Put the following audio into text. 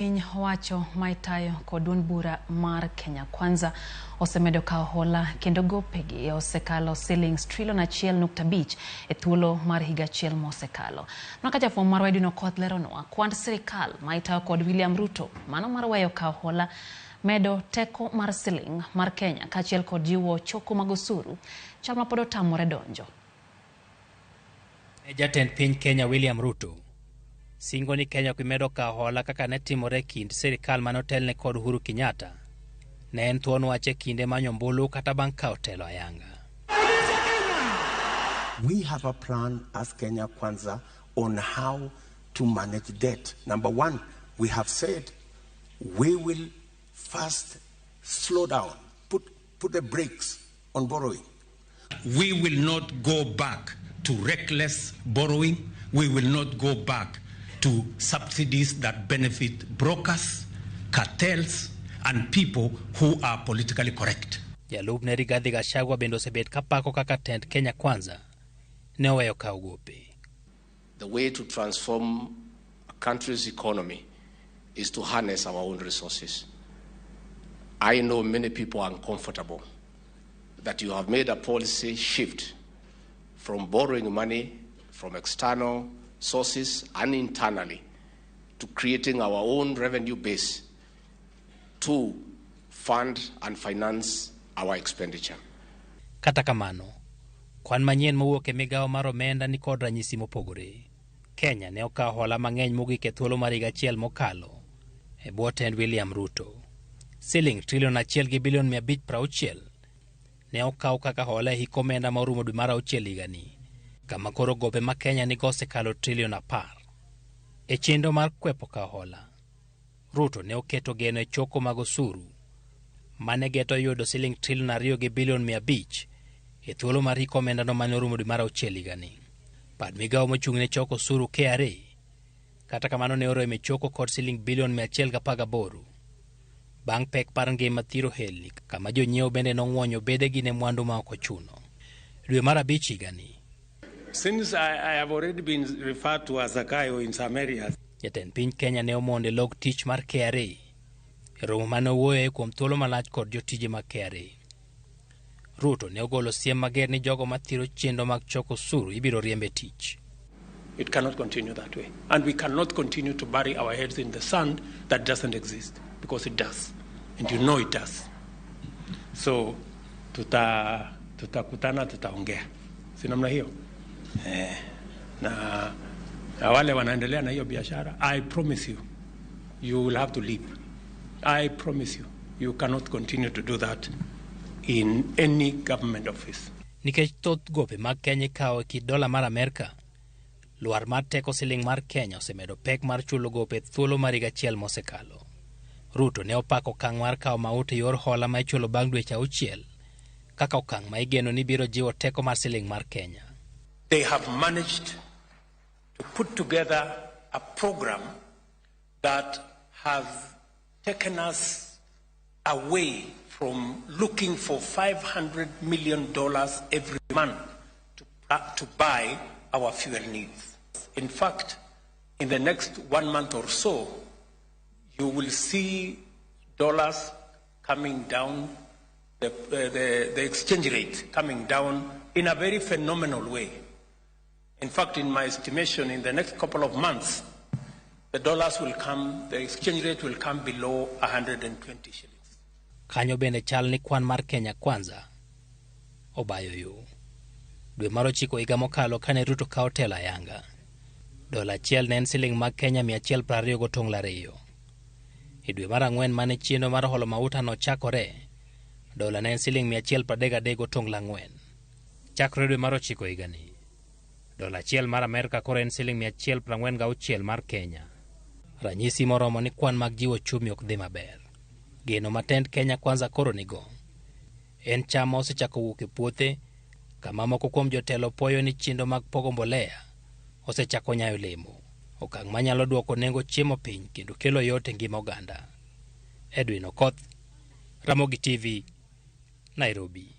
Piny owacho ma itayo kod duond bura mar Kenya Kwanza osemedo kawo hola kendo gopegi osekalo silings trilion 1.5 e thuolo mar higa achiel mosekalo. Mana ka jafwambo marwa Edwin Okoth leronwa, kwand sirikal ma itayo kod William Ruto mano mar weyo kawo hola medo teko mar siling mar Kenya kaachiel kod jiwo choko mag osuru chal ma pod otamore donjo. Ne jatend piny Kenya William Ruto singo ni Kenya ok medo kawo hola kaka ne timore e kind sirikal mane otelne kod Uhuru Kenyatta. Ne en thuon wach e kinde manyo ombulu kata bang' kawo telo ayanga. We have a plan as Kenya Kwanza on how to manage debt. Number one, we have said we will first slow down, put the brakes on borrowing. We will not go back to reckless borrowing. We will not go back to subsidies that benefit brokers, cartels, and people who are politically correct. Jalupne Rigathi Gachagua bende osebet kapako kaka tend Kenya Kwanza ne oweyo kawo gope. The way to transform a country's economy is to harness our own resources. I know many people are uncomfortable that you have made a policy shift from borrowing money from external sources and internally to creating our own revenue base to fund and finance our expenditure. Kata kamano, kwan manyien mowuok e migawo mar omenda ni kod ranyisi mopogore. Kenya ne okawo hola mang'eny mogik e thuolo mar higa achiel mokalo e bwo tend William Ruto. Siling trilion 1 gi bilion 560 ne okaw kaka hola e hik omenda ma orumo dwe mar auchiel higani, kama koro gope ma Kenya nigo osekalo trilion 10. E chenro mar kwepo kawo hola, Ruto ne oketo geno e choko mag osuru mane geto yudo siling trilion 2 gi bilion 500 e thuolo mar hik omendano mane orumo dwe mar auchiel higani. Bad migawo mochung' ne choko osuru KRA kata kamano ne oremo e choko kod siling bilion 118 bang' pek mar ngima thiro helni kama jonyiewo bende nong'wonyo bedegi ne mwandu ma ok ochuno. Dwe mar abich higani Since I have already been referred to as Zakayo in some areas, jatend piny Kenya ne omondo e log tich mar KRA e romo mane owuoyoe kuom thuolo malach kod jotije mag KRA. Ruto ne ogolo siem mager ni jogo mathiro chenro mag choko osuru ibiro riemb e tich. It cannot continue that way. And we cannot continue to bury our heads in the sand that doesn't exist, because it does. And you know it does. So, tutakutana, tutaongea. Si namna hiyo? Eh, na wale wanaendelea na hiyo biashara, I promise you, you will have to leave. I promise you, you cannot continue to do that in any government office. Nikech thoth gope mag Kenya ikawo e kit dola mar Amerka, lwar mar teko siling mar Kenya osemedo pek mar chulo gope e thuolo mar higa achiel mosekalo. Ruto ne opako okang' mar kawo mauta e yor hola ma ichulo bang' dweche auchiel kaka okang' ma igeno ni biro jiwo teko mar siling mar Kenya. They have managed to put together a program that has taken us away from looking for $500 million every month to buy our fuel needs. In fact, in the next one month or so, you will see dollars coming down, the exchange rate coming down in a very phenomenal way. In fact, in my estimation, in the next couple of months, the dollars will come, the exchange rate will come below 120 shillings. Kanyo bende chal ni kwan mar Kenya Kwanza obayo yo. Dwe mar ochiko higa mokalo kane Ruto kawo telo ayanga. Dola achiel ne en siling mag Kenya 122.2. E dwe mar ang'wen mane chenro mar holo mauta nochakore, dola ne en siling 133.4. Chakre dwe mar ochiko higani, dola achiel mar Amerka koro en siling 146 mar Kenya. Ranyisi moromo ni kwan mag jiwo ochumi ok dhi maber. Geno ma tend Kenya Kwanza koro nigo en cham ma osechako wuok e puothe kama moko kuom jotelo puoyo ni chenro mag pogo mbolea osechako nyayo olemo, okang' manyalo duoko nengo chiemo piny kendo kelo yot e ngima oganda. Edwin Okoth, Ramogi TV, Nairobi.